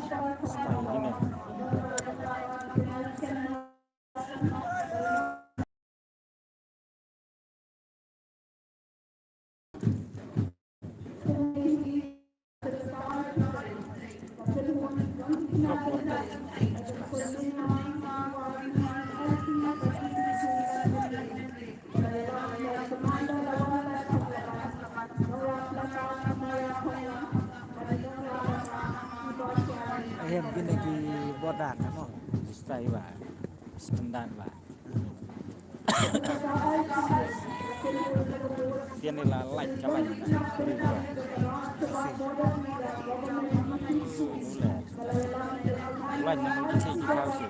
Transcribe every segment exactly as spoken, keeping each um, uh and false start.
Style ini. Em, kine ki border na mo. Style ba. Standard ba. Tian ni la light ka light. Light na mo ki ki ka ki.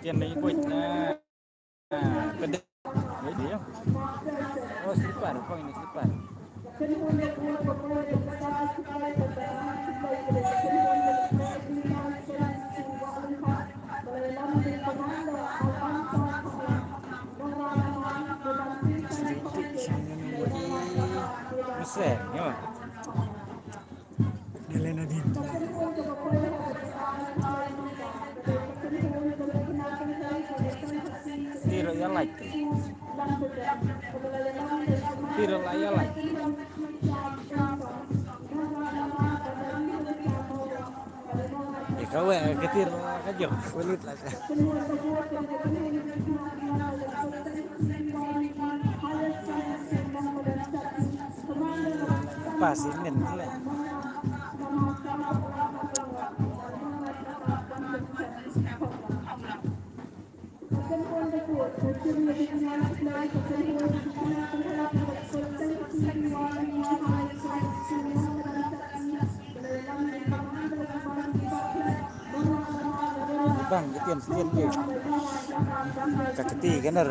Tian ni kuit na. Ah, ka dei. Dei, dei, ya. Oh, slipper, pang ini slipper. Mesen, ya. Dale na din. Tiro ya like. Tiro la ya like. Ikaw eh, ka tiro la ka jong. Ulit la ka. Pas inen le. Bang, ketian, ketian, ketian. Ka keti, kan, ar.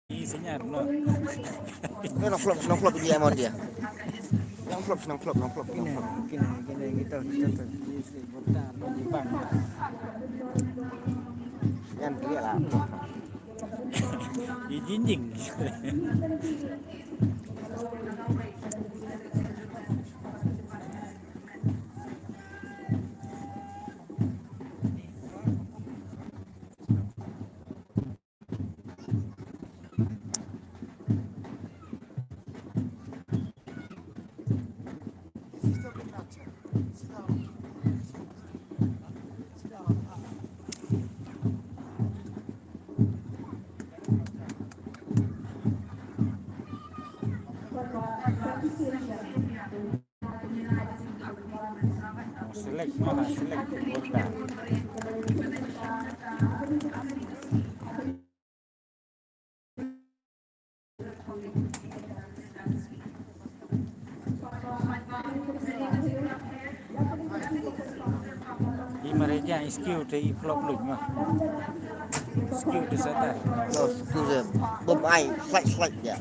Ih, senyap, no. Ni nang flop, nang flop dia, mon dia. Nang flop, nang flop, nang flop, nang flop. Kine, kine, kine, gitu, gitu, tuh. Yan dia lah. Ih, jinjing. Select, malah select border. Mare ja skill te i flop luj ma. Skill te sata. Los tu je. Bom ai slide slide ya.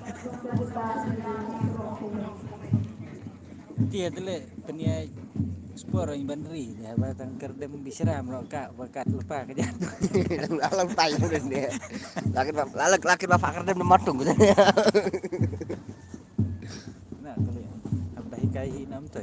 Tia tele penia spor ing bandri ya ba tang kerdem bisram lo ka ba kat lepa ke jat. Alam tai tu dia. Lakin lakin lakin ba fakar dem matung. Na kali. Apa hikai hi nam tu.